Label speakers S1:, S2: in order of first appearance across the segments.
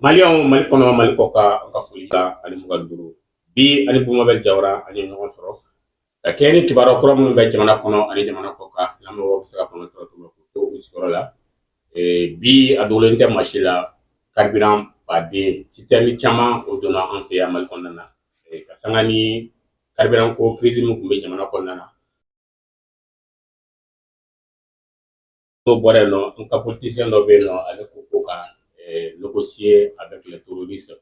S1: Maliyɛnw, Mali kɔnɔ, Mali kɔ kan, an ka foli la ani 25 bi ani Bumabel Jawara an ye ɲɔgɔn sɔrɔ ka kɛɲɛ ni kibaruya kura minnu bɛ jamana kɔnɔ ani jamana kɔ kan. Lamɛnbagaw bɛ se ka fanga sɔrɔ cogo k'u to u sigiyɔrɔ la. Bi a dogolen tɛ maa si la, carburant baden citerne caman o donna an fɛ yan Mali kɔnɔna na, ka sanga ni carburant ko crise min tun bɛ jamana kɔnɔna na. N'o bɔra yen nɔ, an ka politicien dɔ bɛ yen nɔ, ale ko ko ka négocier avec les terroristes.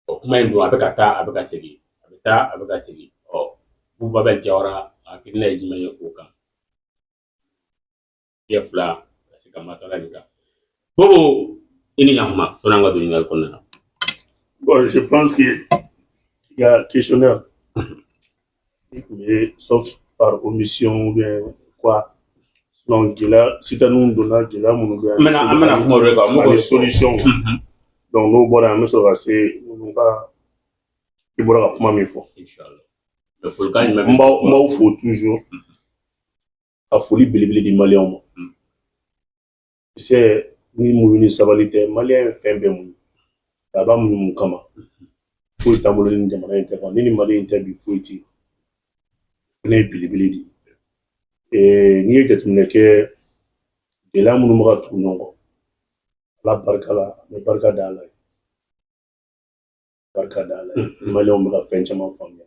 S1: O kuma in dun, a bɛ ka taa, a bɛ ka segin, a bɛ taa, a bɛ ka segin. Ɔ, Bubabel Jawara hakilina ye jumɛn ye o kan? Cɛ fila ka se ka masala nin kan. Bobo, i ni ɲakuma. Sɔnni an ka don ɲininkali kɔnɔna na.
S2: Bon, je pense que il y a questionnaire, mais sauf par omission ou bien quoi. Sinon, gɛlɛya citernew donna, gɛlɛya minnu bɛ
S1: An bɛna, an bɛna kuma o de kan.
S2: Ani solution. Donc n'o bɔra yen, an bɛ sɔrɔ ka se ninnu ka, i bɔra ka kuma min fɔ.
S1: Inshallah. Mais folikan jumɛn?
S2: N b'aw fo toujours, ka foli belebele di maliyɛnw ma. Tu sais, ni muɲu ni sabali tɛ, maliyɛn ye fɛn bɛɛ muɲu. A b'a muɲu mun kama? Foyi t'an bolo ni jamana in tɛ quoi. Ni Mali in tɛ bi, foyi tɛ yen. O fana ye belebele de ye. N'i ye jateminɛ kɛ, gɛlɛya minnu bɛ ka tugu ɲɔgɔn kɔ, Ala barika la, an bɛ barika da Ala ye. Barika da Ala ye. Maliyɛnw bɛ ka fɛn caman faamuya.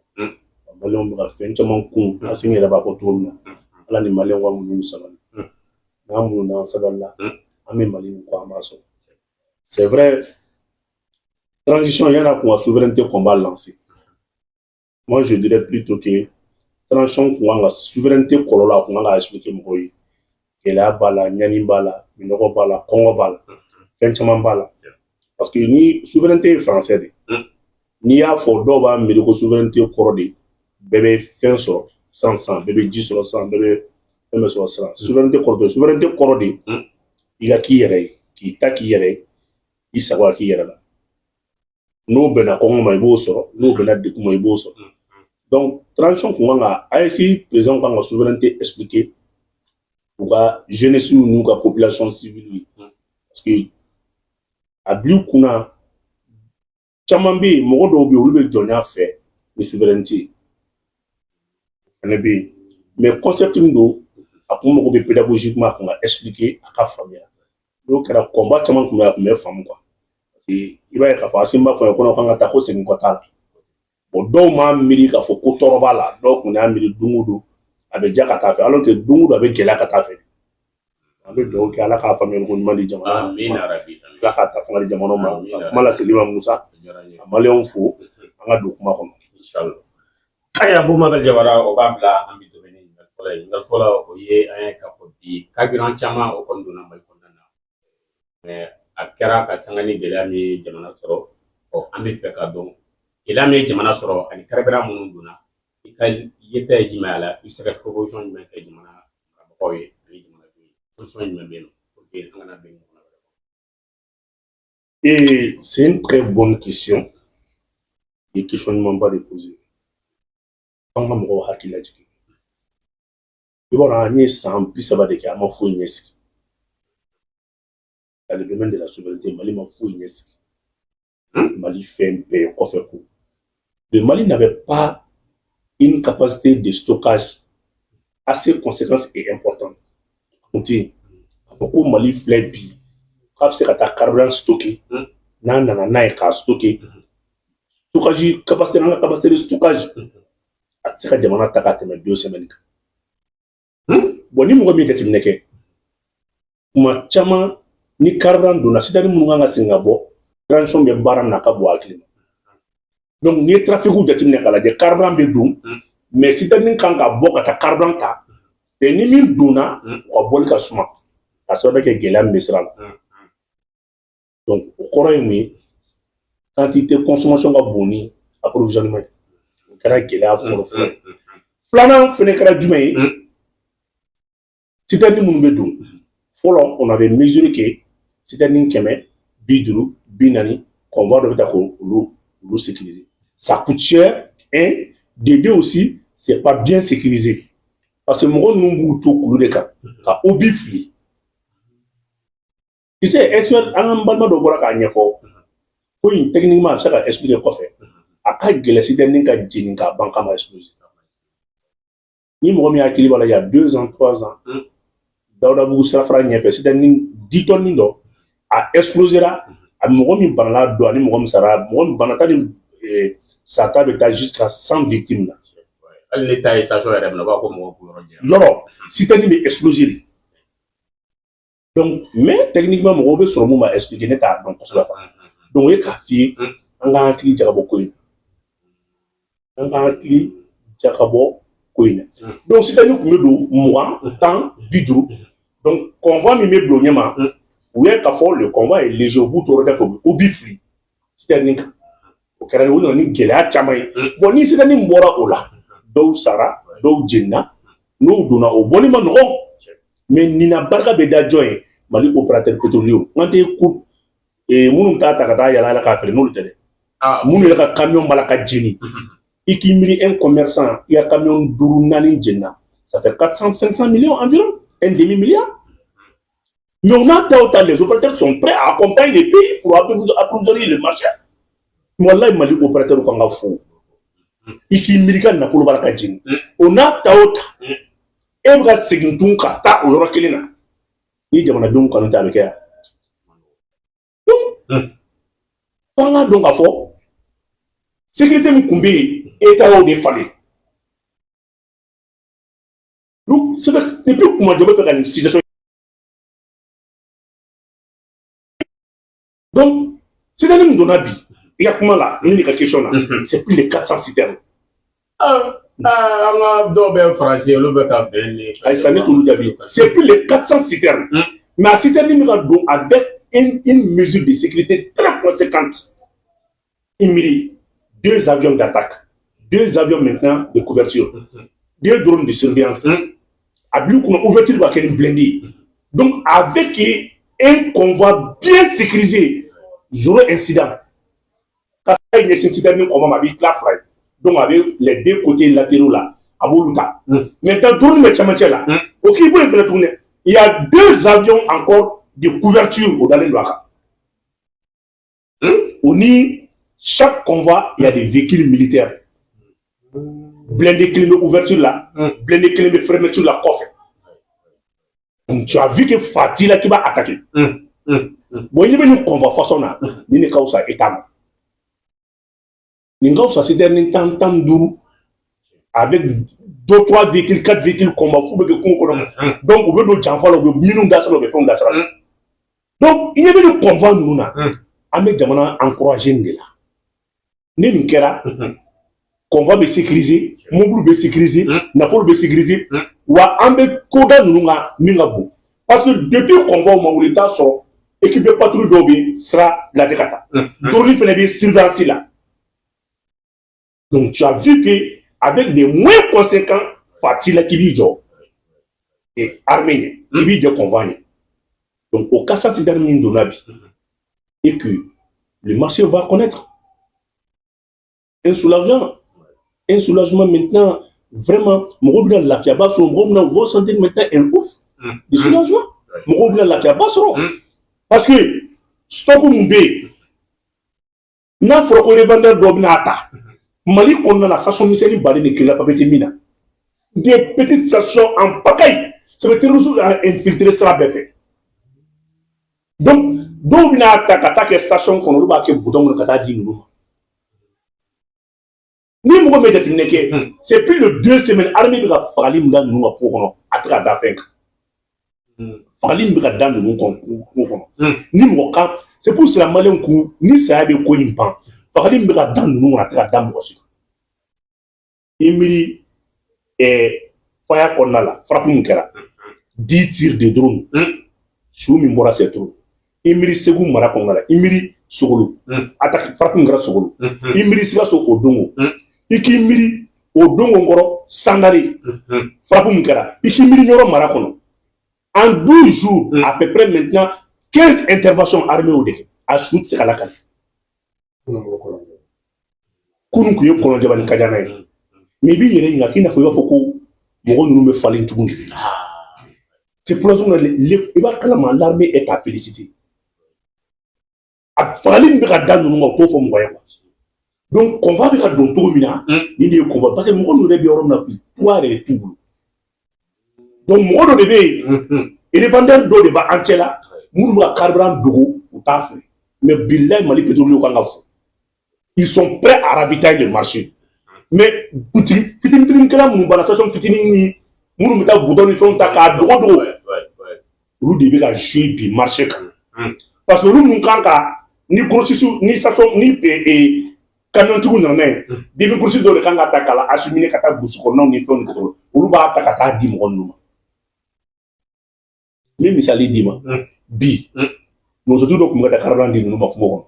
S2: Maliyɛnw bɛ ka fɛn caman kun. Asimi yɛrɛ b'a fɔ cogo min na, Ala ni maliyɛnw ka muɲu ni sabali. N'an muɲu n'an sabali la, an bɛ Mali min kɔ, an b'a sɔrɔ. C'est vrai, transition yan'a kun ka souveraineté combat lancer. Moi, je dirais plutôt que transition kun kan ka souveraineté kɔlɔlɔ, a kun kan ka expliquer mɔgɔw ye. Gɛlɛya b'a la, ɲani b'a la, minɔgɔ b'a la, kɔngɔ b'a la, fɛn caman b'a la. Parce que ni souveraineté ye français de, n'i y'a fɔ, dɔw b'a miiri ko souveraineté kɔrɔ de bɛɛ bɛ fɛn sɔrɔ san san, bɛɛ bɛ ji sɔrɔ san, bɛɛ bɛ fɛn bɛɛ sɔrɔ san. Souveraineté kɔrɔ tɛ. Souveraineté kɔrɔ de i ka k'i yɛrɛ ye, k'i ta k'i yɛrɛ ye, i sago ka k'i yɛrɛ la. N'o bɛnna kɔngɔ ma, i b'o sɔrɔ. N'o bɛnna degun ma, i b'o sɔrɔ. Donc transition kun kan ka, AES président kan ka souveraineté expliquer u ka jeunesse n'u ka population civile ye, parce que a bil'u kunna, caman bɛ yen, mɔgɔ dɔw bɛ yen, olu bɛ jɔnya fɛ ni souveraineté ye. O fɛnɛ bɛ yen, mais concept min don, a kun mago bɛ pédagogiquement, a kun ka expliquer, a ka faamuya. N'o kɛra, combat caman kun bɛ yen, a kun bɛ faamu quoi. Parce que i b'a ye k'a fɔ Asimi b'a fɔ ye kɔnɔ k'an ka taa ko segin kɔ t'a la. Bon, dɔw m'a miiri k'a fɔ ko tɔɔrɔ b'a la. Dɔw kun y'a miiri don o don a bɛ diya ka taa fɛ, alors que don o don a bɛ gɛlɛya ka taa fɛ. An bɛ dugawu kɛ, Ala k'a faamuyali ko ɲuman di jamana ma.
S1: Amina rabi.
S2: Ala k'a ta fanga di jamana ma. Ka kuma laseli ma Musa, ka maliyɛnw fo, an ka don kuma kɔnɔ.
S1: Inshallah. Ayiwa, Bumabel Jawara, o b'a bila an bɛ don ni ɲininkali fɔlɔ ye. Ɲininkali fɔlɔ, o ye an ye k'a fɔ bi carburant caman o kɔni donna Mali kɔnɔna na, mais a kɛra ka sanga ni gɛlɛya min ye jamana sɔrɔ. Ɔ, an bɛ fɛ k'a dɔn gɛlɛya min ye jamana sɔrɔ ani carburant minnu donna, i ka yeta ye jumɛn a la? I bɛ se ka proposition jumɛn kɛ jamana marabagaw ye ani jamanadenw ye? Solution jumɛn bɛ yen nɔ pour que an kana bin ɲɔgɔn na wɛrɛ?
S2: Et c'est une très bonne question. I ye question ɲumanba de poser. An ka mɔgɔw hakili lajigin. I b'a dɔn, an ye san 30 de kɛ, an ma foyi ɲɛsigi. Dans le domaine de la souveraineté, Mali ma foyi ɲɛsigi. Mali fɛn bɛɛ ye kɔfɛ ko. Le Mali n'avait pas une capacité de stockage assez conséquente et importante. O tɛ yen. K'a fɔ ko Mali filɛ bi, k'a bɛ se ka taa carburant stocker, n'a nana n'a ye k'a stocker, stockage capacité, an ka capacité de stockage, a tɛ se ka jamana ta ka tɛmɛ 2 semaines kan. Bon, ni mɔgɔ min ye jateminɛ kɛ, kuma caman ni carburant donna, citerne minnu kan ka segin ka bɔ, transition bɛ baara min na, a ka bon hakili ma. Donc n'i ye trafic jateminɛ k'a lajɛ, carburant bɛ don, mais citerne kan ka bɔ ka taa carburant ta, ni min donna, u ka bɔli ka suma, ka sababu kɛ gɛlɛya min bɛ sira la. Donc o kɔrɔ ye mun ye? Quantité consommation ka bon ni approvisionnement ye. O kɛra gɛlɛya fɔlɔ fɔlɔ ye. Filanan fɛnɛ kɛra jumɛn ye? Citerne minnu bɛ don fɔlɔ, on avait mesuré que citerne 150, 40, convoi dɔ bɛ taa k'olu olu sécuriser. Ça coûte cher, un. De deux aussi, c'est pas bien sécurisé, parce que mɔgɔ ninnu b'u to kulu de kan ka obus fili. Tu sais, expert, an ka balima dɔ bɔra k'a ɲɛfɔ. Ko in, techniquement, a bɛ se ka expliquer kɔfɛ. A ka gɛlɛn citerne ka jeni k'a ban k'a ma exploser. Ni mɔgɔ min hakili b'a la, il y a 2 ans, 3 ans, Dawudabugu sirafara ɲɛfɛ, citerne 10 tonnes dɔ a explosera. A mɔgɔ min banana don ani mɔgɔ min sara, mɔgɔ min banata ni sata bɛ taa jusqu'à 100 victimes la.
S1: Hali ne ta ye station yɛrɛ minɛ, u b'a fɔ ko mɔgɔw k'u yɔrɔ janya.
S2: Yɔrɔ citerne bɛ exploser de. Donc, mais techniquement, mɔgɔw bɛ sɔrɔ mun b'a expliquer, ne t'a dɔn kosɛbɛ quoi. Donc o ye k'a f'i ye, an k'an hakili jagabɔ ko in na, an k'an hakili jagabɔ ko in na. Donc citerne tun bɛ don 20, 10, 50. Donc convoi min bɛ bila o ɲɛma, u ye k'a fɔ le convoi est léger, u b'u tɔɔrɔ da fɛ, u b'i fili citerne kan. O kɛra, o nana ni gɛlɛya caman ye. Bon, ni citerne bɔra o la, dɔw sara, dɔw jenina. N'o donna, o bɔli ma nɔgɔn. Mais nin na, barika bɛ da jɔn ye? Mali opérateur pétrolier. An tɛ ku minnu t'a ta ka taa yala yala k'a feere, n'olu tɛ dɛ. Minnu yɛrɛ ka camion b'a la ka jeni. I k'i miiri, un commerçant, i ka camion duuru, naani jenina, ça fait 400, 500 millions environ, un demi milliard. Mais on a ta o ta, les opérateurs sont prêts à accompagner les pays pour approvisionner le marché. Wallahi, Mali opérateur kan ka fo. I k'i miiri, ka nafolo b'a la ka jeni, o n'a ta o ta, e bɛ ka segin tun ka taa o yɔrɔ kelen na. Ni jamanadenw kanu tɛ, a bɛ kɛ yan. Donc f'an k'a dɔn k'a fɔ sécurité min tun bɛ yen, État y'o de falen. Donc c'est depuis kuma jɔ bɛ fɛ ka nin situation. Donc citerne min donna bi, i ka kuma la, ni ka question na, c'est plus de 400 citernes.
S1: An ka dɔw bɛ Faransi, olu bɛ ka bɛn ni.
S2: Ayi, sa ne t'olu jaabi. C'est plus de 400 citernes. Mais a citerne min ka don avec une mesure de sécurité très conséquente. I miiri, deux avions d'attaque, deux avions maintenant de couverture, deux drones de surveillance. A bil'u kunna, ouverture b'a kɛ ni blindé. Donc avec un convoi bien sécurisé, zéro incident. Ka ɲɛsin citerne kɔmɔ ma, a b'i tila fila ye. Donc a bɛ les deux côtés latéraux là, a b'olu ta. Maintenant, drone bɛ cɛmancɛ la. O k'i bɔ yen fɛnɛ tuguni, il y a deux avions encore de couverture, o dalen don a kan. O ni chaque convoi, il y a des véhicules militaires. Blindé kelen bɛ ouverture la, blindé kelen bɛ fermeture la kɔfɛ. Donc tu as vu que fa t'i la k'i b'a attaquer. Bon, i ɲɛ bɛ nin convoi façon na, nin de ka fisa État ma. Nin ka fisa citerne 10, 15 avec deux, trois véhicules, quatre véhicules combat f'u bɛ kɛ kungo kɔnɔ. Donc u bɛ don janfa la, u bɛ minnu da sira la, u bɛ fɛnw da sira la. Donc i ɲɛ bɛ nin convoi ninnu na, an bɛ jamana encourager nin de la. Ni nin kɛra, convoi bɛ sécuriser, mobili bɛ sécuriser, nafolo bɛ sécuriser, wa an bɛ koda ninnu kan min ka bon. Parce que depuis convoi ma wuli, i t'a sɔrɔ équipe de patrouille dɔw bɛ sira lajɛ ka taa. Drone fana bɛ surveillance la. Donc tu as vu que avec des moyens conséquents, fa t'i la k'i b'i jɔ et armée ɲɛ, i b'i jɔ convoi ɲɛ. Donc o 400 citernes min donna bi, et que le marché va connaître un soulagement, un soulagement maintenant, vraiment, mɔgɔw bɛna lafiyaba sɔrɔ, mɔgɔw bɛna vont sentir maintenant un ouf de soulagement. Mɔgɔw bɛna lafiyaba sɔrɔ. Parce que stock mun bɛ yen, n'a fɔra ko revendeur dɔ bɛna ta, Mali kɔnɔna la, station misɛnnin baden de créé la, papier tɛ min na. Des petites stations en pagaille. C'est que terroristes a infiltré sira bɛɛ fɛ. Donc dɔw bɛna ta ka taa kɛ station kɔnɔ, olu b'a kɛ bidon kɔnɔ ka taa di ninnu ma. Ni mɔgɔ min ye jateminɛ kɛ, c'est plus de 2 semaines, armée bɛ ka fagali min da ninnu ka kungo kɔnɔ, a tɛ ka da fɛn kan. Fagali min bɛ ka da ninnu kɔnɔ kungo kɔnɔ, ni mɔgɔ kan, c'est pour cela maliyɛnw ko ni saya bɛ ko in ban, fagali min bɛ ka da ninnu kɔnɔ, a tɛ ka da mɔgɔ si kan. I miiri faya kɔnɔna la, frappe min kɛra, 10 tirs de drone, su min bɔra, c'est trop. I miiri Segu mara kɔnɔna la, i miiri Sogolo, attaque frappe min kɛra Sogolo, i miiri Sikaso o don o, i k'i miiri o don o kɔrɔ Sangare, frappe min kɛra, i k'i miiri Ɲɔrɔ mara kɔnɔ. En 12 jours, à peu près maintenant 15 interventions armées o de kɛ, a su tɛ se ka lakali. Kunun tun ye Kɔlɔnjɛba ni Kajana ye. Mais i b'i yɛrɛ ɲininka k'i n'a fɔ i b'a fɔ ko mɔgɔ ninnu bɛ falen tuguni. C'est pour ça que i b'a kalama, l'armée est à féliciter. A fagali min bɛ ka da ninnu kan, o t'o fɔ mɔgɔ ye quoi. Donc convoi bɛ ka don cogo min na, nin de ye convoi, parce que mɔgɔ ninnu yɛrɛ bɛ yɔrɔ min na bi, poids yɛrɛ t'u bolo. Donc mɔgɔ dɔ de bɛ yen, revendeur dɔ de b'an cɛ la, minnu bɛ ka carburant dogo, u t'a feere. Mais bilahi, Mali pétrolier kan ka fɔ, ils sont prêts à ravitailler le marché. Mais butigi fitinin fitinikɛla minnu b'a la, station fitinin ni minnu bɛ taa bidon ni fɛnw ta k'a dogo dogo, olu de bɛ ka jouer bi marché kan, parce que olu minnu kan ka ni grossiste ni station ni camion-tigiw nana n'a ye, demi grossiste dɔw de kan ka ta k'a la acheminer ka taa brousse kɔnɔnaw ni fɛnw ni kɔtɔ, olu b'a ta ka taa di mɔgɔ ninnu ma. N bɛ misali d'i ma. Bi musotigi dɔ tun bɛ ka taa carburant di ninnu ma kungo kɔnɔ.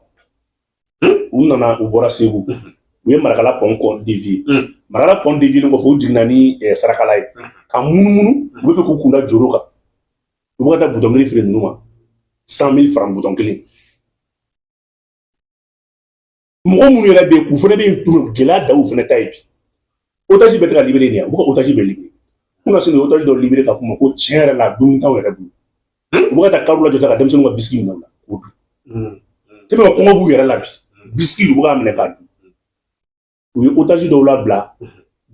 S2: U nana, u bɔra Segu, u ye Marakala pont kɔ dévier. Marakala pont dévier kɔfɛ, u jiginna ni sarakala ye ka munumunu, u bɛ fɛ k'u kunda joro kan. U bɛ ka taa bidon kelen feere ninnu ma 100 000 francs bidon kelen. Mɔgɔ minnu yɛrɛ bɛ yen k'u fana bɛ yen tun, gɛlɛya daw fana ta ye. Bi otage bɛɛ tɛ ka libéré nin ye, u bɛ ka otage bɛɛ libéré. Kun ka sin otage dɔw libéré k'a fɔ ma ko tiɲɛ yɛrɛ la, dumuni t'anw yɛrɛ bolo. U bɛ ka taa kariw lajɔ ka denmisɛnninw ka biscuit minɛ u la k'o dun. Tellement kɔngɔ b'u yɛrɛ la bi, biscuit u bɛ k'a minɛ k'a dun. U ye otage dɔw labila,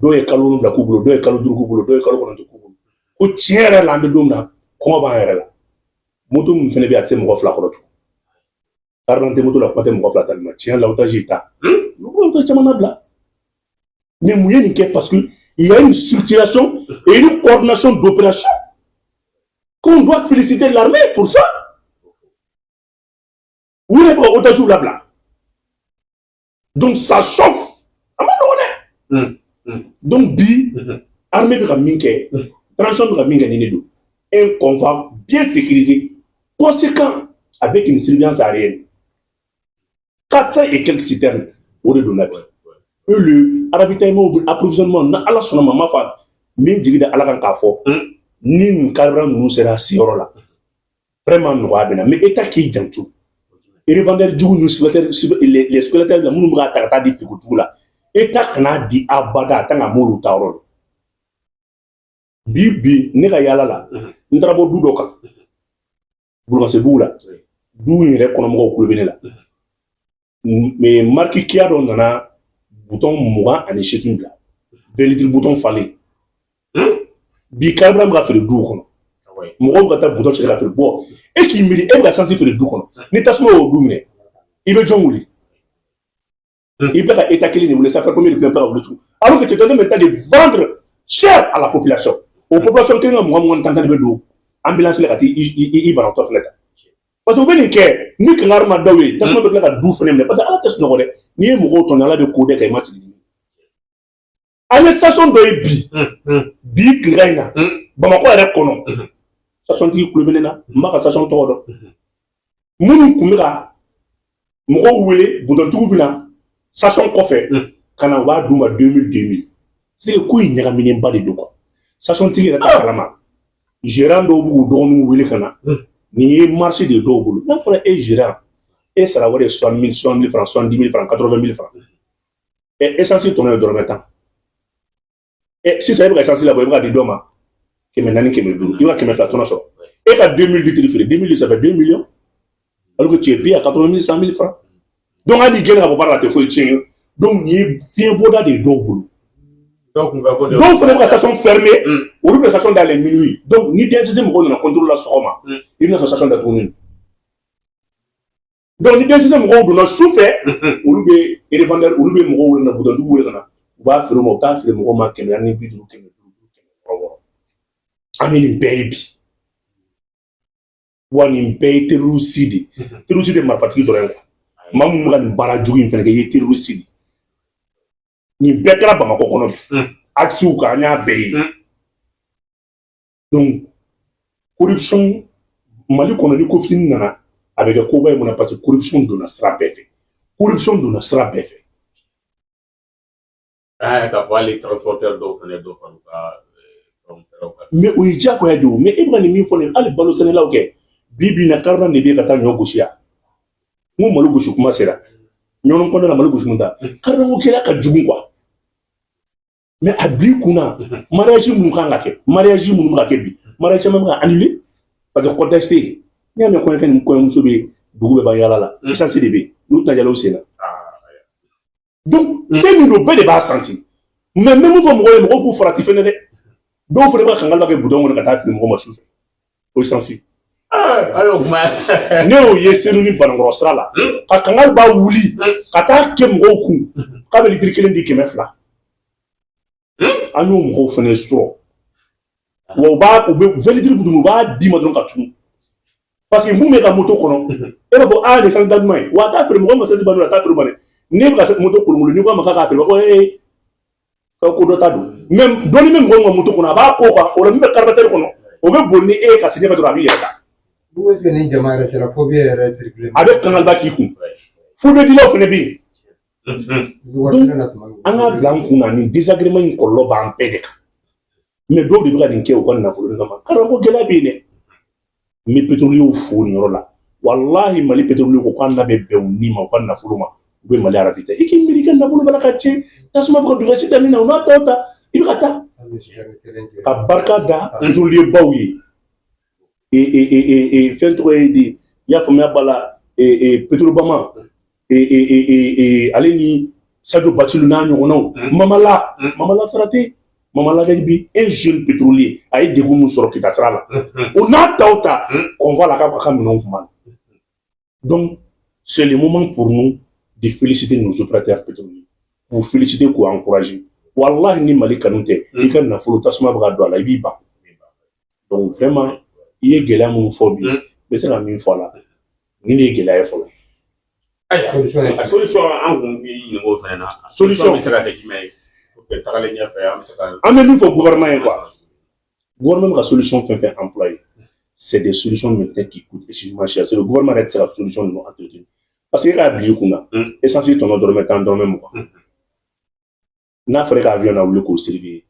S2: dɔw ye kalo 7 k'u bolo, dɔw ye kalo 5 k'u bolo, dɔw ye kalo 9 k'u bolo, ko tiɲɛ yɛrɛ la, an bɛ don min na, kɔngɔ b'an yɛrɛ la. Moto min fana bɛ yen, a tɛ se mɔgɔ fila kɔrɔ tugun, carburant tɛ moto la, kuma tɛ mɔgɔ fila tali ma. Tiɲɛ la, otage ta, u bɛ otage caman labila. Mais mun ye nin kɛ? Parce que il y a une structuration et une coordination d'opération qu'on doit féliciter l'armée pour ça. U yɛrɛ bɛ ka otage labila, donc ça chauffe, a ma nɔgɔn dɛ. Donc bi, armée bɛ ka min kɛ, transition bɛ ka min kɛ, nin de don: un convoi bien sécurisé, conséquent, avec une surveillance aérienne, 400 et quelques citernes, o de donna bi. Et le ravitaillement, approvisionnement, na Ala sɔnna ma, n m'a fɔ min jigi da Ala kan k'a fɔ ni nin carburant ninnu sera a seyɔrɔ la, vraiment nɔgɔya bɛ na. Mais État k'i janto revendeur jugu ni spéculateur, les spéculateurs la, minnu bɛ k'a ta ka taa di feeretigiw la. État kan'a di abada a tant que a m'olu ta yɔrɔ dɔn. Bi bi, ne ka yaala la, n taara bɔ du dɔ kan Burukasɛbugu la. Du in yɛrɛ kɔnɔmɔgɔw kulo bɛ ne la. Mais marque Kia dɔ nana bidon 28 bila, 20 litres bidon falen. Bi carburant bɛ ka feere duw kɔnɔ, mɔgɔw bɛ ka taa bidon cɛ ka feere. Bɔ e k'i miiri, e bɛ ka essence feere du kɔnɔ, ni tasuma y'o du minɛ, i bɛ jɔn wuli? I bɛ ka État kelen de wele, ça fait combien de temps ka wuli tugun, alors que tu es en train maintenant de vendre cher à la population? O population kelen ka mugan mugan tan tan de bɛ don ambulance la ka taa i banabaatɔ filɛ ta, parce que u bɛ nin kɛ ni kangari ma daw ye, tasuma bɛ tila ka du fɛnɛ minɛ, parce que Ala tɛ sunɔgɔ dɛ. N'i ye mɔgɔw tɔɲɔ, Ala bɛ ko dɛ ka i ma sigi. An ye station dɔ ye bi bi tilegan in na Bamakɔ yɛrɛ kɔnɔ, station tigi kulo bɛ ne na, n b'a ka station tɔgɔ dɔn. Minnu kun bɛ ka mɔgɔw wele, bidontigiw bɛ na station kɔfɛ ka na, u b'a d'u ma 2000 2000. C'est que ko in ɲagaminenba de don quoi. Station tigi yɛrɛ t'a kalama, gérant dɔw b'u dɔgɔninw wele ka na. Nin ye marché de ye dɔw bolo. N'a fɔra e gérant, e sara wari ye 60 000, 60 000 francs, 70 000 francs, 80 000 francs, ɛ essence tɔnɔ ye dɔrɔmɛ 10. Ɛ sisan e bɛ ka essence labɔ, i bɛ ka di dɔ ma 400, 500, i bɛ ka 200 tɔnɔ sɔrɔ. E ka 2000 litres feere, 2000 litres, ça fait 2 millions, alors que tu es payé à 80 000, 100 000 francs. Donc hali n'i gɛnna ka bɔ baara la, a tɛ foyi tiɲɛ. Donc nin ye fiɲɛ bɔda de ye dɔw bolo. Dɔw fana bɛ ka station fermer, olu bɛ station dayɛlɛ minuit. Donc ni DNCC mɔgɔw nana contrôle la sɔgɔma, i bɛna sɔrɔ station datugulen. Donc ni DNCC mɔgɔw donna su fɛ, olu bɛ revendeur, olu bɛ mɔgɔw wele ka na, bidontigiw wele ka na, u b'a feere u ma, u t'a feere mɔgɔw ma 450, 500, 600. An bɛ nin bɛɛ ye bi. Wa nin bɛɛ ye terroriste de ye. Terroriste de marifatigi dɔrɔn ye quoi. Maa mun bɛ ka nin baara jugu in fana kɛ, i ye terroriste de. Nin bɛɛ kɛra Bamakɔ kɔnɔ bi, axes kan, an y'a bɛɛ ye. Donc corruption Mali kɔnɔ, ni ko fitinin nana, a bɛ kɛ koba ye. Mun na? Parce que corruption donna sira bɛɛ fɛ, corruption donna sira bɛɛ fɛ.
S1: K'a fɔ hali transporteur dɔw fana dɔ fana ka.
S2: Mais o ye diyagoya de ye o. Mais e bɛ ka nin min fɔ nin, hali balo sɛnɛlaw kɛ bi bi in na, carburant de bɛ yen ka taa ɲɔ gosi yan. N ko malo gosi kuma sera ɲɔnɔ kɔnɔna na, malo gosi kun ta, carburant ko gɛlɛya ka jugu quoi. Mais a bil'i kunna, mariage minnu kan ka kɛ, mariage minnu bɛ ka kɛ bi, mariage caman bɛ ka annuler parce que contexte tɛ yen. N'i y'a mɛn kɔɲɔkɛ ni kɔɲɔmuso bɛ Dugu bɛɛ b'an yala la, essence de bɛ yen, n'u tɛna yala u sen na. Donc fɛn min don, bɛɛ de b'a sentir. Mais n bɛ mun fɔ mɔgɔw ye? Mɔgɔw k'u farati fɛnɛ dɛ. Dɔw fana b'a kangari kɛ bidon kɔnɔ ka taa fili mɔgɔ ma su fɛ, o essence.
S1: Ayiwa, kuma.
S2: Ne y'o ye Senu ni Banankɔrɔ sira la, ka kangari b'a wuli ka taa kɛ mɔgɔw kun k'a bɛ litiri kelen di 200. An y'o mɔgɔw fana sɔrɔ wa, u b'a u bɛ 20 litres bidon, u b'a d'i ma dɔrɔn ka tunu, parce que mun bɛ ka moto kɔnɔ, e b'a fɔ aa, nin sanni duman ye wa, a t'a feere mɔgɔ ma, sanni ba a t'a feere ma dɛ. N'e bɛ ka moto kolonkolon, n'i ko a ma k'a k'a feere, ko ee, ko dɔ ta don. Mais dɔɔni bɛ mɔgɔ min ka moto kɔnɔ, a b'a ko kan o la, min bɛ carburateur kɔnɔ, o bɛ boli ni e ye ka se ɲɛfɛ dɔrɔn, a b'i yɛrɛ ta.
S3: Est-ce que ni jama yɛrɛ cɛla fo bɛ yɛrɛ circuler?
S2: A bɛ kangaliba k'i kun, fubedilaw fana bɛ yen. An ka bila an kun na, nin désagrément in kɔlɔlɔ b'an bɛɛ de kan. Mais dɔw de bɛ ka nin kɛ u ka nafolo nin kama. Karamɔgɔ, gɛlɛya bɛ yen dɛ. N bɛ pétrolier fo nin yɔrɔ la. Walahi, Mali pétrolier ko k'an na bɛ bɛn u ni ma, u ka nafolo ma, u bɛ Mali ravitailler. I k'i miiri, i ka nafolo b'a la ka tiɲɛ, tasuma bɛ ka don i ka citerne na, o n'a tɔw ta, i bɛ ka taa ka barika da pétrolier baw ye. Fɛn tɔgɔ ye di, i y'a faamuya b'a la, Petrobama, ale ni Sadio Bathily n'a ɲɔgɔnnaw, Mamala, Mamala Sarate, Mamala bi un jeune pétrolier, a ye degun mun sɔrɔ Kita sira la, o n'a taw ta, convoi la, k'a ka minɛnw kun b'a la. Donc c'est le moment pour nous de féliciter nos opérateurs pétroliers, k'u féliciter, k'u encourager. Wallahi, ni Mali kanu tɛ, i ka nafolo tasuma bɛ ka don a la, i b'i ban. Donc vraiment, i ye gɛlɛya minnu fɔ bi, n bɛ se ka min fɔ a la, nin de ye gɛlɛya ye fɔlɔ.
S1: Ayiwa, a solution, an kun b'i ɲininka o fana na.
S2: Solution
S1: bɛ se ka kɛ jumɛn ye pour que tagalen ɲɛfɛ an bɛ se ka
S2: An bɛ min fɔ gouvernement ye quoi, gouvernement bɛ ka solution fɛn fɛn employé, c'est des solutions maintenant qui coûtent excessivement cher. C'est le gouvernement yɛrɛ tɛ se ka solution ninnu entretenir, parce que e k'a bila i kunna, essence tɔnɔ dɔrɔmɛ 10, dɔrɔmɛ 20, n'a fɔra e ka avion na wuli k'o surveiller,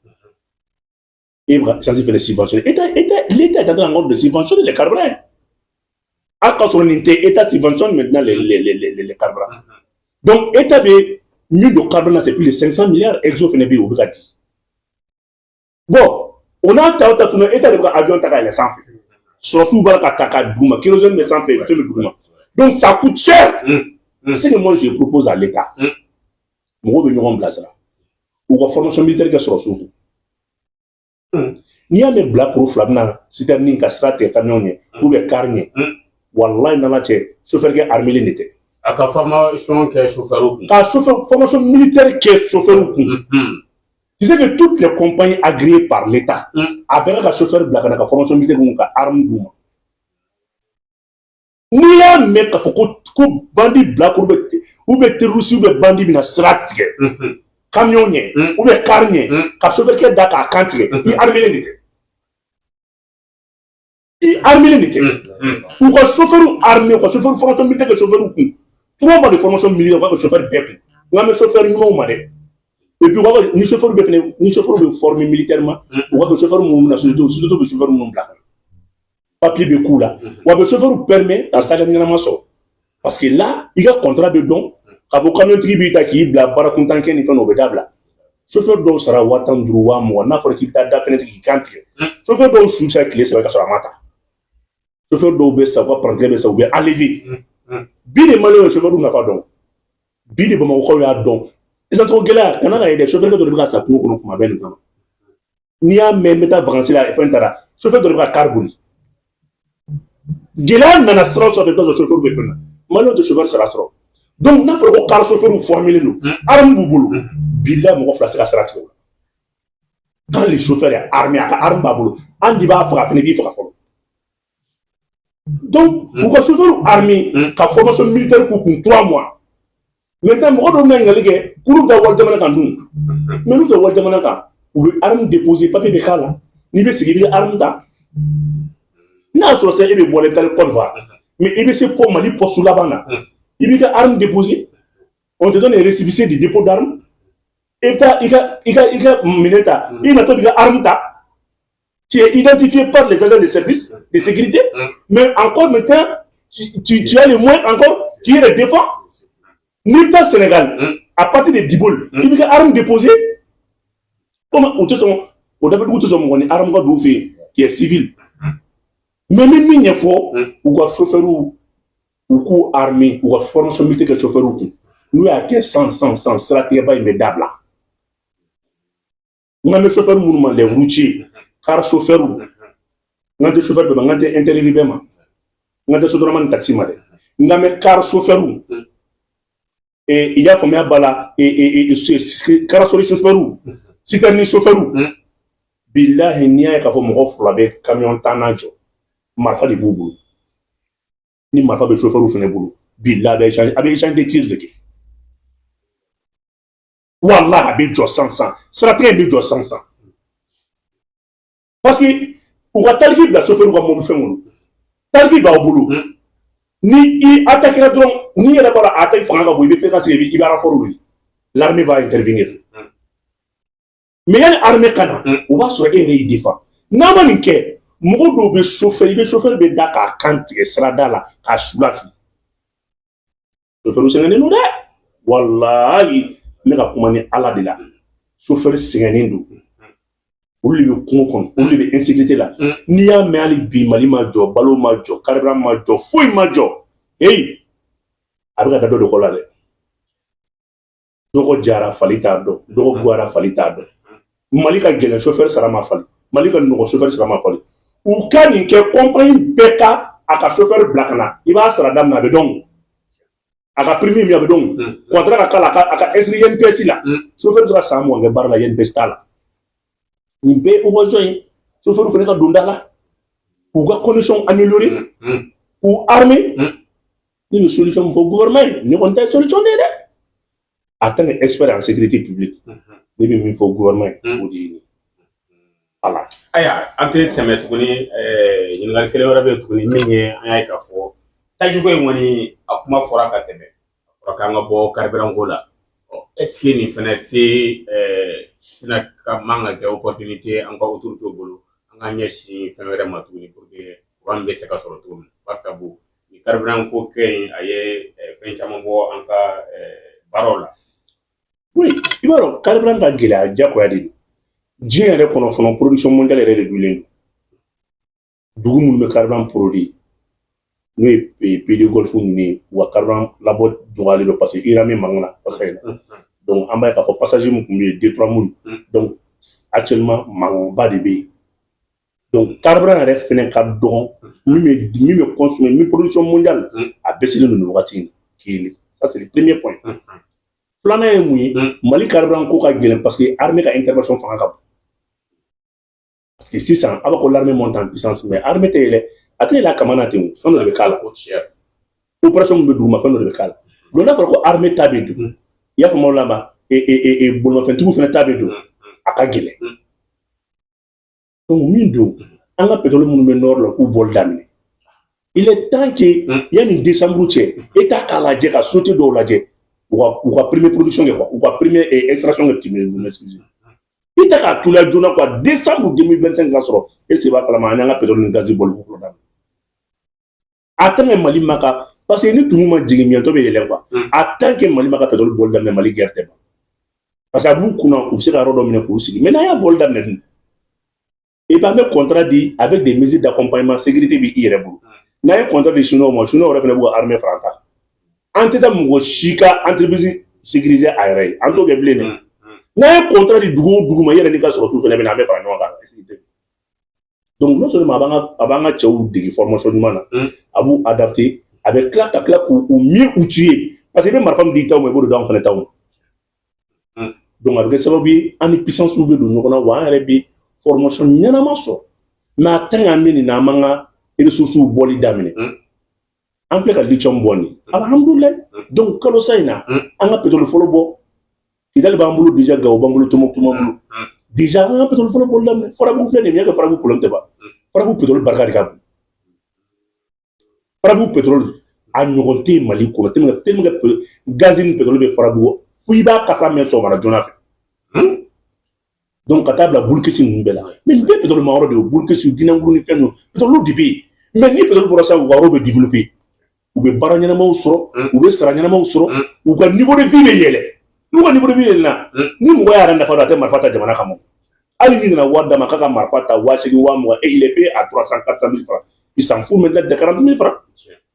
S2: e bɛ ka essence fɛnɛ subventionner. État, l'État est en train encore de subventionner les carburants. A ka sɔrɔ nin tɛ, État subventionne maintenant les carburants. Donc État bɛ min don carburant na, c'est plus de 500 milliards. Exo fɛnɛ bɛ yen, o bɛ ka di. Bon, o n'a ta o ta tunu, État de bɛ ka avion ta ka yɛlɛ sanfɛ, sɔrɔsiw b'a la ka ta ka duguma, kérosène bɛ sanfɛ, fɛn bɛ duguma, donc ça coûte cher. Ce que moi je propose à l'État, mɔgɔw bɛ ɲɔgɔn bilasira, u ka formation militaire kɛ sɔrɔsiw kun. N'i y'a mɛn bilakoro fila bɛna citerne ka sira tigɛ camion ɲɛ ou bien car ɲɛ, walahi, n'Ala cɛ, chauffeur kɛ armé de tɛ.
S1: A ka formation kɛ chauffeur kun.
S2: Ka chauffeur, formation militaire kɛ chauffeur kun. Tu sais que toutes les compagnies agréées par l'État, a bɛɛ ka chauffeur bila ka na ka formation militaire kun, ka arme d'u ma. N'i y'a mɛn k'a fɔ ko bandit bilakoro bɛ ou bien terroriste ou bien bandit bɛna sira tigɛ camion ɲɛ ou bien car ɲɛ, ka chauffeur kɛ da k'a kan tigɛ, i armé de tɛ, i armé de tɛ. U ka chauffeur armé, u ka chauffeur formation militaire kɛ chauffeur kun, 3 mois de formation militaire, u ka kɛ chauffeur bɛɛ kun. N k'an bɛ chauffeur ɲumanw ma dɛ. Et puis u ka ni chauffeur bɛ fɛnɛ, ni chauffeur bɛ former militairement, u ka kɛ chauffeur minnu na, société bɛ chauffeur minnu bila ka na, papier bɛ k'u la wa, a bɛ chauffeur permet ka salaire ɲɛnama sɔrɔ, parce que là i ka contrat bɛ dɔn k'a fɔ camion tigi b'i ta k'i bila baara kuntan kɛ ni fɛn dɔ, o bɛ dabila. Chauffeur dɔw sara 15 000, 20 000, n'a fɔra k'i bɛ taa da fɛnɛ k'i kan tigɛ. Chauffeur dɔw su bɛ se ka tile 3 ka sɔrɔ a ma ta. Chauffeur dɔw bɛ sa, u ka palantigɛ bɛ sa, u bɛ enlever. Bi de Maliyɛnw ye chauffeur nafa dɔn, bi de Bamakɔkaw y'a dɔn. Essence ko gɛlɛya kana na ye dɛ, chauffeur dɔ de bɛ ka sa kungo kɔnɔ kuma bɛɛ nin kama. N'i y'a mɛn n bɛ taa vacances la, fɛn taara, chauffeur dɔ de bɛ ka car boli. Gɛlɛya nana sira o sira fɛ, i bɛ taa sɔrɔ chauffeur bɛ fɛn na. Maliyɛnw tɛ chauffeur sara sɔrɔ. Donc n'a fɔra ko car chauffeur formé don, arme b'u bolo, bilahi, mɔgɔ fila se ka sira tigɛ o la. Quand le chauffeur est armé, a ka arme b'a bolo, an de b'a faga, a fana b'i faga fɔlɔ. Donc u ka chauffeur armé, ka formation militaire k'u kun 3 mois. Maintenant mɔgɔ dɔw bɛna ɲininkali kɛ k'olu bɛ taa wali jamana kan dun. Mais n'u tɛ wali jamana kan, u bɛ arme déposer, papier bɛ k'a la, n'i bɛ segin, i bɛ arme ta. N'a y'a sɔrɔ sisan e bɛ bɔ i bɛ taa Côte d'Ivoire, mais i bɛ se port, Mali poste laban na, i b'i ka arme déposer, on te donne un récépissé de dépôt d'arme, i bɛ taa i ka minɛn ta, i natɔ b'i ka arme ta. Tu es identifié par les agents de service de sécurité, mais encore maintenant tu as les moyens encore qui les défend. N'i bɛ taa Sénégal, à partir de Dibol, i b'i ka arme déposer. Comme u tɛ sɔn, o dafɛdugu tɛ sɔn mɔgɔ ni arme ka don u fɛ yen qui est civil. Mais n bɛ min ɲɛfɔ, u ka chauffeur U k'u armer, u ka formation militaire kɛ chauffeur kun. N'u y'a kɛ san san san, siratigɛba in bɛ dabila. N kan bɛ chauffeur minnu ma, les routiers, car chauffeur, n kan tɛ chauffeur bɛɛ ma, n kan tɛ interurbain ma, n kan tɛ Sotrama ni taxi ma dɛ, n kan bɛ car chauffeur, i y'a faamuya b'a la, carrosserie chauffeur, citerne chauffeur. Bilahi, n'i y'a ye k'a fɔ mɔgɔ fila bɛ camion tan na jɔ, marifa de b'u bolo. Ni marifa bɛ chauffeur fana bolo, bilahi, a bɛ échange, a bɛ échange de tir de kɛ. Walahi, a bɛ jɔ san san, siratigɛ in bɛ jɔ san san, parce que u ka tariki bila chauffeur ka mobili fɛn kɔnɔ, tariki b'aw bolo. Ni i attaquera dɔrɔn, n'i yɛrɛ b'a dɔn a attaque fanga ka bon, i bɛ fɛ ka sigi, i bɛ renfort wele, l'armée va intervenir. Mais yanni armée ka na, o b'a sɔrɔ e yɛrɛ y'i défend. N'a ma nin kɛ, mɔgɔ dɔw bɛ chauffeur, i bɛ chauffeur bɛ da k'a kan tigɛ sirada la k'a su lafili. Chauffeur sɛgɛnnen don dɛ, walahi, ne ka kuma ni Ala de la, chauffeur sɛgɛnnen don. Olu de bɛ kungo kɔnɔ, olu de bɛ insécurité la. N'i y'a mɛn hali bi Mali ma jɔ, balo ma jɔ, carburant ma jɔ, foyi ma jɔ, heyi, a bɛ ka da dɔ de kɔ la dɛ. Dɔgɔ jara, fali t'a dɔn. Dɔgɔ goyara, fali t'a dɔn. Mali ka gɛlɛn, chauffeur sara ma fali. Mali ka nɔgɔ, chauffeur sara ma fali. U ka nin kɛ, compagnie bɛɛ ka a ka chauffeur bila ka na, i b'a sara daminɛ, a bɛ dɔn, a ka prime min, a bɛ dɔn, contrat ka k'a la, a ka inscrit INPS la. Chauffeur bɛ se ka san 20 kɛ baara la, INPS t'a la. Nin bɛɛ ye occasion ye chauffeur fana ka don da la, k'u ka condition améliorer, k'u armer. Ne bɛ solution min fɔ gouvernement ye, ne kɔni ta ye solution de ye dɛ. En tant que expert en sécurité publique, ne bɛ min fɔ gouvernement ye, o de ye nin. Voilà.
S1: Ayiwa, an tɛ tɛmɛ tuguni. Ɲininkali kelen wɛrɛ bɛ yen tuguni min ye, an y'a ye k'a fɔ tajiko in kɔni, a kuma fɔra ka tɛmɛ, a fɔra k'an ka bɔ carburant ko la. Ɔ, est ce que nin fɛnɛ tɛ tɛna ka man ka kɛ opportunité an ka autorité bolo, an ka ɲɛsin fɛn wɛrɛ ma tuguni pour que courant bɛ se ka sɔrɔ cogo min? Barika ni carburant ko kɛ in, a ye fɛn caman bɔ an ka baaraw la.
S2: Oui, i b'a dɔn, carburant ka gɛlɛya, diyagoya de don. Diɲɛ yɛrɛ kɔnɔ fɔlɔ, production mondiale yɛrɛ de dulen don. Dugu minnu bɛ carburant produit, n'o ye pays du Golfe ninnu ye, u ka carburant labɔ dɔgɔyalen don, parce que Iran bɛ mankan na kɔsɛbɛ. Donc an b'a ye k'a fɔ passage min tun bɛ yen, détroit minnu, donc actuellement mankanba de bɛ yen. Donc carburant yɛrɛ fɛnɛ ka dɔgɔn, min bɛ consommer, min production mondiale, a baissé don nin wagati in na. Kelen, ça c'est le premier point. Filanan ye mun ye? Mali carburant ko ka gɛlɛn parce que armée ka intervention fanga ka bon. Parce que sisan a b'a ko l'armée monte en puissance, mais armée tɛ yɛlɛ, a tɛ yɛlɛ a kama na ten o, fɛn dɔ de bɛ k'a la. Opération min bɛ dugu ma, fɛn dɔ de bɛ k'a la. Donc n'a fɔra ko armée ta bɛ don, i y'a faamu o la ma, bolimafɛntigiw fana ta bɛ don, a ka gɛlɛn. Donc min don, an ka pétrole minnu bɛ nord la, k'u bɔli daminɛ. Il est temps que yanni décembre cɛ, État k'a lajɛ ka société dɔw lajɛ, u ka première production kɛ quoi, u ka première extraction kɛ, tu m'excuses. I tɛ k'a teliya joona quoi, décembre 2025 ka sɔrɔ e se b'a kalama, an y'an ka pétrole ni gazi bɔli fɔlɔ daminɛ. A tant que Mali ma ka, parce que ni tumu ma jigin, miɲɛntɔ bɛ yɛlɛn quoi. A tant que Mali ma ka pétrole bɔli daminɛ, Mali guerre tɛ ban. Parce que a b'u kunna, u bɛ se ka yɔrɔ dɔ minɛ k'u sigi. Mais n'an y'a bɔli daminɛ dun, et puis an bɛ contrat di avec des mesures d'accompagnement, sécurité bɛ i yɛrɛ bolo. N'an ye contrat di Chinois ma, Chinois yɛrɛ fana b'u ka armée fara an kan. An tɛ taa mɔgɔ si ka entreprise sécuriser a yɛrɛ ye, an t'o kɛ bilen dɛ. N'an ye contrat di dugu o dugu ma, i yɛrɛ n'i ka sɔrɔsiw fana bɛ na, an bɛ fara ɲɔgɔn kan. Donc non seulement a b'an ka cɛw dege formation ɲuman na, a b'u adapter, a bɛ tila ka tila k'u mieux outiller, parce que i bɛ marifa min di taw ma, i b'o de d'anw fana taw ma. Donc a bɛ kɛ sababu ye, an ni puissance bɛ don ɲɔgɔn na wa, an yɛrɛ bɛ formation ɲɛnama sɔrɔ. Mais a tant qu'an bɛ nin na, an b'an ka ressources bɔli daminɛ. An filɛ ka lithium bɔ nin, alhamdulilayi. Donc kalo sa in na, an ka pétrole fɔlɔ bɔ. Kidali b'an bolo déjà, Gawo b'an bolo, Tombouctou b'an bolo déjà. An ka pétrole fɔlɔ bɔli daminɛ. Farabu filɛ nin ye, kɛ Farabu problème tɛ ban. Farabu pétrole barika de ka bon. Farabu pétrole, a ɲɔgɔn tɛ yen Mali kɔnɔ, tellement que gaz ni pétrole bɛ Farabu fo i b'a kasa mɛn sɔgɔmada joona fɛ. Donc ka taa bila Boulkessi ninnu bɛɛ la, mais nin bɛɛ pétrole ma yɔrɔ de ye, Boulkessi, Dinankuru ni fɛn ninnu, pétrole de bɛ yen. Mais ni pétrole bɔra sisan, u ka yɔrɔ bɛ développer, u bɛ baara ɲɛnamaw sɔrɔ, u bɛ sara ɲɛnamaw sɔrɔ, u ka niveau de vie bɛ yɛlɛ. N'u ka niveau de vie yɛlɛnna, ni mɔgɔ y'a yɛrɛ nafa dɔn, a tɛ marifa ta jamana kama. Hali ni nana wari d'a ma k'a ka marifa ta, 80,000, 20,000, et il est payé à 300, 400 mille francs, il s'en fout maintenant de 40 000 francs.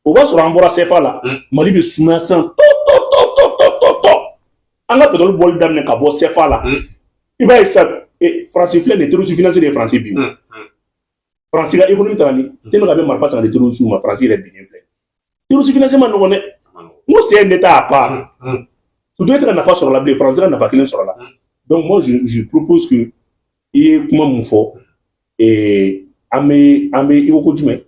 S2: O b'a sɔrɔ an bɔra CFA la. Mali bɛ sumaya sisan tɔ tɔ tɔ tɔ tɔ tɔ tɔ. An ka pétrole bɔli daminɛ ka bɔ CFA la. I b'a ye sisan, Faransi filɛ nin ye, terroriste financé de ye Faransi bi. Faransi ka économie taara ni tellement que a bɛ marifa san ka di terroriste ma. Faransi yɛrɛ binnen filɛ. Terroriste financé ma nɔgɔn dɛ. N ko c'est un état à part. Surtout e tɛ ka nafa sɔrɔ la bilen, Faransi ka nafa kelen sɔrɔ la. Donc moi, je propose que i ye kuma mun fɔ, an bɛ i ko ko jumɛn?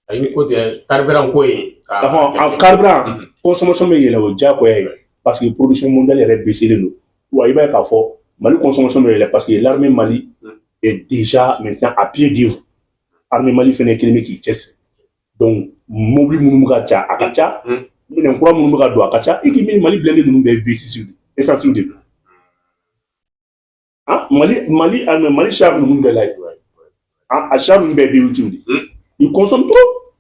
S1: Ayi, ko tɛ carburant ko ye.
S2: Ɔhɔn, carburant consommation bɛ yɛlɛ, o diyagoya ye, parce que production mondiale yɛrɛ baissé don. Wa i b'a ye k'a fɔ Mali consommation bɛ yɛlɛ parce que l'armée Mali est déjà maintenant à pied d'œuvre. Armée Mali fɛnɛ kelen bɛ k'i cɛsiri. Donc mobili minnu bɛ ka ca, a ka ca, minɛn kura minnu bɛ ka don, a ka ca. I k'i miiri, Mali blindé ninnu bɛɛ V6 de, essence de don. Ah, Mali armée, Mali char ninnu bɛɛ la ye, ah, a char ninnu bɛɛ V8 de, il consomme trop.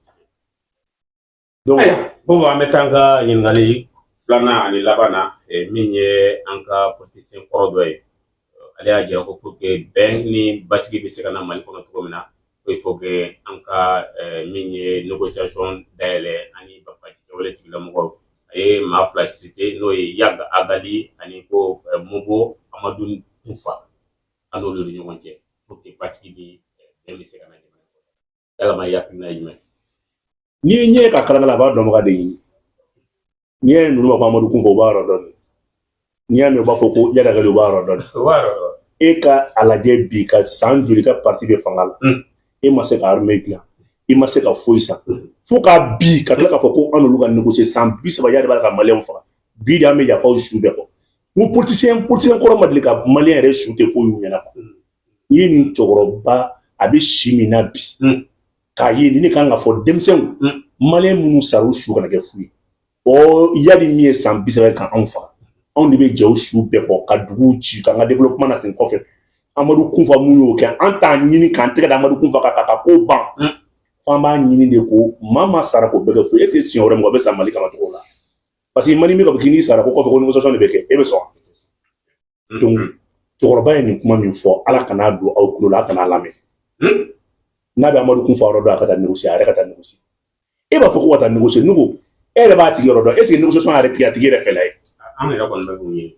S2: Donc
S1: Bon, an bɛ taa an ka ɲininkali filanan ani laban na, min ye an ka politicien kɔrɔ dɔ ye. Ale y'a jira ko pour que bɛn ni basigi bɛ se ka na Mali kɔnɔ cogo min na, ko il faut que an ka min ye négociation dayɛlɛ ani banbaanci kɛwale tigilamɔgɔw. A ye maa fila cité, n'o ye Iyad Ag Ghali ani ko Mobo Amadu Kufa, an n'olu ni ɲɔgɔn cɛ, pour que basigi ni bɛn bɛ se ka na jamana kɔnɔ. Yalama i hakilina ye jumɛn?
S2: N'i ye ɲɛ ka kalakala, a b'a dɔnbaga de ɲini. N'i y'a ye ninnu b'a fɔ Amadu Kunfɔ, u b'a yɔrɔ dɔn. N'i y'a mɛn u b'a fɔ ko Iyad Ag Ghali, u b'a yɔrɔ dɔn.
S1: O b'a yɔrɔ dɔn.
S2: E ka a lajɛ bi, ka san joli ka parti bɛ fanga la, e ma se ka armée dilan, i ma se ka foyi san, fo ka bi ka tila k'a fɔ ko an n'olu ka négocier. San 30 Iyad b'a la ka maliyɛnw faga. Bi de, an bɛ yafaw su bɛɛ kɔ. N ko politicien kɔrɔ ma deli ka maliyɛn yɛrɛ su tɛ foyi y'u ɲɛna. N'i ye nin cɛkɔrɔba, a bɛ si min na bi, k'a ye ni ne kan ka fɔ denmisɛnw, maliyɛn minnu sara, u su kana kɛ fu ye. Ɔ, Iyad min ye san 30 ka anw faga, anw de bɛ jɛ o su bɛɛ kɔ ka duguw ci, k'an ka développement na segin kɔfɛ. Amadu Kunfa, mun y'o kɛ? An t'a ɲini k'an tɛgɛ da Amadu Kunfa kan ka ko ban, f'an b'a ɲini de ko maa maa sara k'o bɛɛ kɛ fu ye. Est ce que siɲɛ wɛrɛ mɔgɔ bɛ sa Mali kama cogo la? Parce que Mali min ka fɔ k'i n'i sara ko kɔfɛ ko négociation de bɛ kɛ, e bɛ sɔn? Donc cɛkɔrɔba ye nin kuma min fɔ, Ala kan'a don aw tulo la, a kana lamɛn. N'a bɛ Amadu Kunfa yɔrɔ dɔn, a ka taa négocier, a yɛrɛ ka taa négocier. E b'a fɔ ko ka taa négocier, ne ko e yɛrɛ b'a tigi yɔrɔ dɔn. Est ce que négociation yɛrɛ tigi a tigi yɛrɛ fɛla ye?
S1: An yɛrɛ kɔni bɛ k'u ɲini.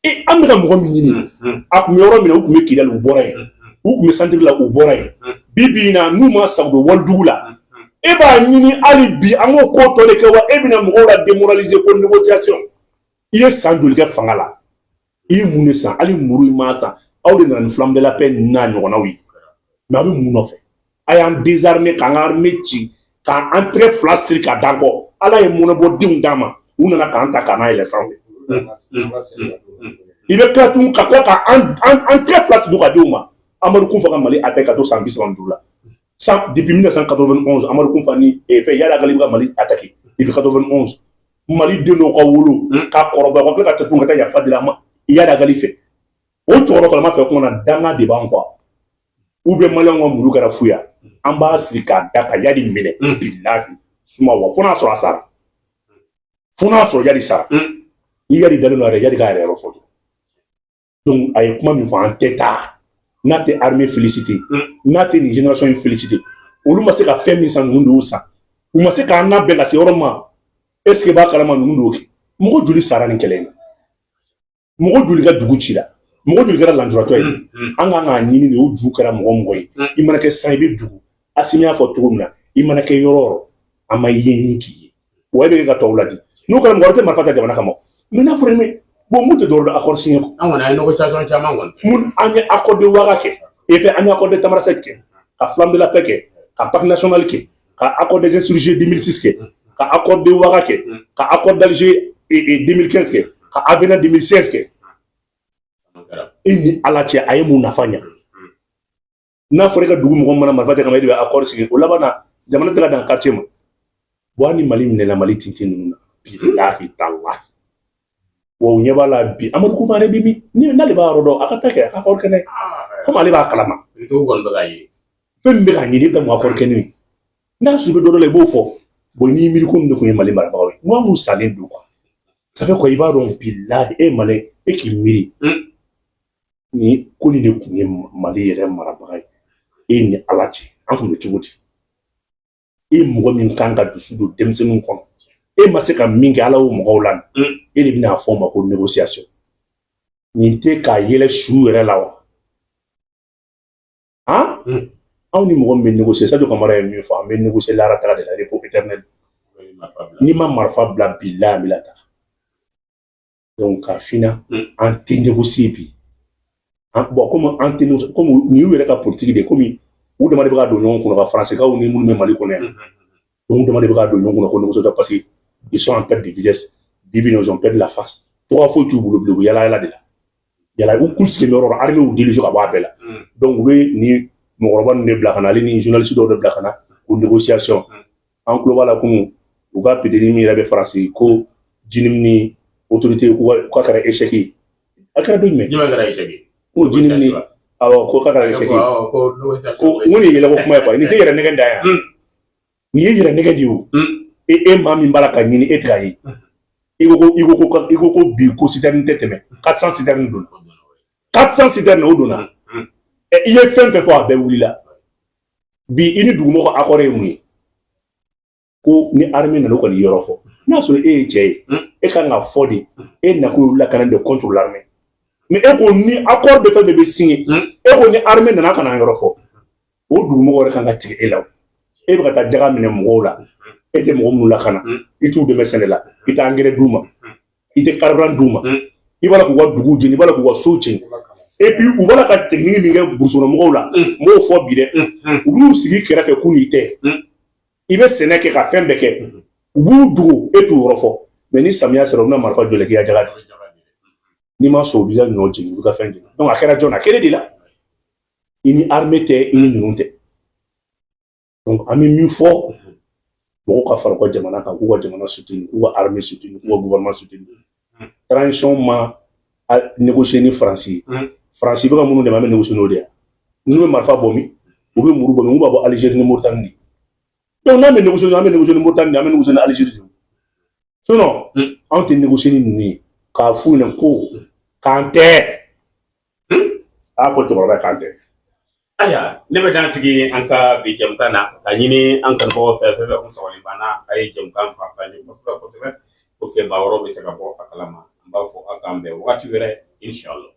S2: E, an bɛ ka mɔgɔ min ɲini, a tun bɛ yɔrɔ min na, u tun bɛ Kidali, u bɔra yen. U tun bɛ centre la, u bɔra yen. Bi bi in na, n'u ma sa, u bɛ walidugu la. E b'a ɲini hali bi an k'o ko tɔ de kɛ wa? E bɛna mɔgɔw la démoraliser ko négociation. I ye san joli kɛ fanga la? I ye mun de san? Hali muru i m'a san. Aw de nana ni flamme de la paix ninnu n'a ɲɔgɔnnaw ye. Mais a bɛ mun nɔfɛ? A y'an désarmer, k'an ka armée ci, k'an tɛgɛ fila siri ka d'an kɔ. Ala ye mɔnɛbɔdenw d'an ma, u nana k'an ta k'an yɛlɛ sanfɛ. I bɛ tila tun ka tila ka an tɛgɛ fila siri ka di u ma. Amadu Kunfa ka Mali attaqué ka to san 35 la. San depuis 1991, Amadu Kunfa ni fɛn Iyad Ag Ghali bɛ ka Mali attaqué depuis 91. Mali den dɔw ka wolo ka kɔrɔbaya, ka tila ka taa tun ka taa yafa deli a ma Iyad Ag Ghali fɛ. O cɛkɔrɔba kɔrɔma fɛ kuma na, danga de b'an kɔ. Ou bien maliyɛnw ka muru kɛra fu ya, an b'a siri k'a da ka Iyad minɛ. Bilahi suma wa, fo n'a sɔrɔ a sara, fo n'a sɔrɔ Iyad sara. Ni Iyad dalen don a yɛrɛ, Iyad k'a yɛrɛ yɔrɔ fɔ. Donc a ye kuma min fɔ, an tɛ taa. N'a tɛ armée félicité, n'a tɛ nin génération in félicité, olu ma se ka fɛn min san, ninnu de y'o san. U ma se k'an labɛn ka se yɔrɔ ma. Est ce que b'a kalama ninnu de y'o kɛ? Mɔgɔ joli sara nin kɛlɛ in na? Mɔgɔ joli ka dugu cira? Mɔgɔ joli kɛra lanjuratɔ ye? An kan k'a ɲini de, o ju kɛra mɔgɔ mɔgɔ ye. I mana kɛ san, i bɛ dugu. Asimi y'a fɔ cogo min na, i mana kɛ yɔrɔ o yɔrɔ, an ma ye k'i ye wa, e bɛ ka tɔw ladi. N'o kɛra, mɔgɔ wɛrɛ tɛ marifa ta jamana kama. Mais n'a fɔra ne bon, mun tɛ dɔwɛrɛ dɔn accord signé kɔ.
S1: An kɔni an ye négociation caman kɔni.
S2: Mun an ye accord de Ouaga kɛ, et puis an ye accord de Tamanrasset kɛ, ka flamme de la paix kɛ, ka pacte national kɛ, ka accord des insurgés 2006 kɛ, ka accord de Ouaga kɛ, ka accord d'Alger 2015 kɛ, ka avenant 2016 kɛ. E ni Ala cɛ, a ye mun nafa ɲa? N'a fɔra e ka dugu mɔgɔ mana marifa tɛ kama, e de bɛ accord signé. O laban na, jamana tɛ ka dan quartier ma. Bon, hali ni Mali minɛna Mali tintin ninnu na, bilahi talahi wa, u ɲɛ b'a la bi. Amadu Kufa yɛrɛ bɛ min ni n'ale b'a yɔrɔ dɔn, a ka taa kɛ a ka accord kɛ n'a ye, komi ale b'a kalama.
S1: Dɔw kɔni bɛ ka ye.
S2: Fɛn min bɛ ka ɲini, e bɛ taa mun accord kɛ n'o ye? N'a sɔrɔ i bɛ dɔ dɔ la, i b'o fɔ. Bon, n'i miiri ko nin de tun ye Mali marabagaw ye, n ko an kun salen don quoi. Ça fait quoi? I b'a dɔn, bilahi, e Mali, e k'i miiri ni ko nin de tun ye Mali yɛrɛ marabaga ye, e ni Ala cɛ, an tun bɛ cogo di? E mɔgɔ min kan ka dusu don denmisɛnninw kɔnɔ, e ma se ka min kɛ, Ala y'o mɔgɔw la, e de bɛna fɔ o ma ko négociation. Nin tɛ k'a yɛlɛ su yɛrɛ la wa? Han, anw ni mɔgɔ min bɛ négocier, Sadio Kamara ye min fɔ, an bɛ négocier lahara taga de la, repos éternel. N'i ma marifa bila, bilahi, an bɛ la taa. Donc k'a f'i ɲɛna, an tɛ négocier bi. Bon, komi an tɛ négocier, komi nin y'u yɛrɛ ka politique de ye, komi u dama de bɛ ka don ɲɔgɔn kunna ka Faransikaw ni minnu bɛ Mali kɔnɔ yan, donc u dama de bɛ ka don ɲɔgɔn kunna ko négociation, parce que ils sont en perte de vitesse. Bi bi in, ils ont perdu la face. Tɔgɔ foyi t'u bolo bilen, u bɛ yala yala de la. Yala u k'u sigi yɔrɔ la, armée y'u déloger ka bɔ a bɛɛ la. Donc u bɛ ni mɔgɔkɔrɔba ninnu de bila ka na, ale ni journaliste dɔw de bila ka na ko négociation. An tulo b'a la kunun, u ka péteri min yɛrɛ bɛ Faransi ko JNIM ni autorité k'a kɛra échec ye. A kɛra don jumɛn?
S1: Jumɛn kɛra échec ye?
S2: Ko JNIM ni, awɔ, ko k'a kɛra échec ye. Ko n ko nin ye yɛlɛko kuma ye quoi. Nin tɛ yɛrɛ nɛgɛ dan yan, nin ye yɛrɛ nɛgɛ de ye o. E maa min b'a la ka ɲini, e tɛ ka ye. I ko bi ko citerne tɛ tɛmɛ 400 citerne donna, 400 citerne o donna. I ye fɛn fɛn fɔ, a bɛɛ wulila bi. I ni dugumɔgɔ accord ye mun ye? Ko ni armée nana, o kɔni yɔrɔ fɔ. N'a sɔrɔ e ye cɛ ye, e kan ka fɔ de, e nakun ye lakana de contre l'armée. Mais e ko ni accord bɛ fɛn bɛɛ bɛ signé, e ko ni armée nana ka na yɔrɔ fɔ, o dugumɔgɔ yɛrɛ kan ka tigɛ e la. E bɛ ka taa jaga minɛ mɔgɔw la, e tɛ mɔgɔ minnu lakana, i t'u dɛmɛ sɛnɛ la, i tɛ engrais d'u ma, i tɛ carburant d'u ma, i b'a la k'u ka dugu jeni, i b'a la k'u ka so jeni. Et puis u b'a la ka technique min kɛ brousse kɔnɔ mɔgɔw la, n b'o fɔ bi dɛ. U b'u sigi kɛrɛfɛ k'u n'i tɛ, i bɛ sɛnɛ kɛ ka fɛn bɛɛ kɛ, u b'u dogo, e t'u yɔrɔ fɔ. Mais ni samiya sera, u bɛna marifa jɔ k'i ka jaga di. N'i ma sɔn, u b'i ka ɲɔ jeni, u b'i ka fɛn jeni. Donc a kɛra jɔn na? A kɛra de la, i ni armée tɛ, i ni ninnu tɛ. Donc an bɛ min fɔ, mɔgɔw ka fara u ka jamana kan, k'u ka jamana soutenir, k'u ka armée soutenir, k'u ka gouvernement soutenir. Transition ma négocier ni Faransi ye. Faransi bɛ ka minnu dɛmɛ, an bɛ négocier n'o de ye. N'u bɛ marifa bɔ min, u bɛ muru bɔ min, u b'a bɔ Algérie ni Mauritanie de. Donc n'an bɛ négocier, an bɛ négocier ni Mauritanie de, an bɛ négocier ni Algérie de. Sinon anw tɛ négocier ni ninnu ye. K'a f'u ɲɛna ko k'an tɛ, a y'a fɔ cɛkɔrɔba ye k'an tɛ.
S1: Ayiwa, ne bɛ dan sigi an ka bi jɛmukan na, ka ɲini an kanubagaw fɛ, fɛn fɛn kun sɔgɔlen banna, a ye jɛmukan partager kosɛbɛ kosɛbɛ pour que maa wɛrɛw bɛ se ka bɔ a kalama. An b'a fɔ aw k'an bɛn wagati wɛrɛ, inshallah.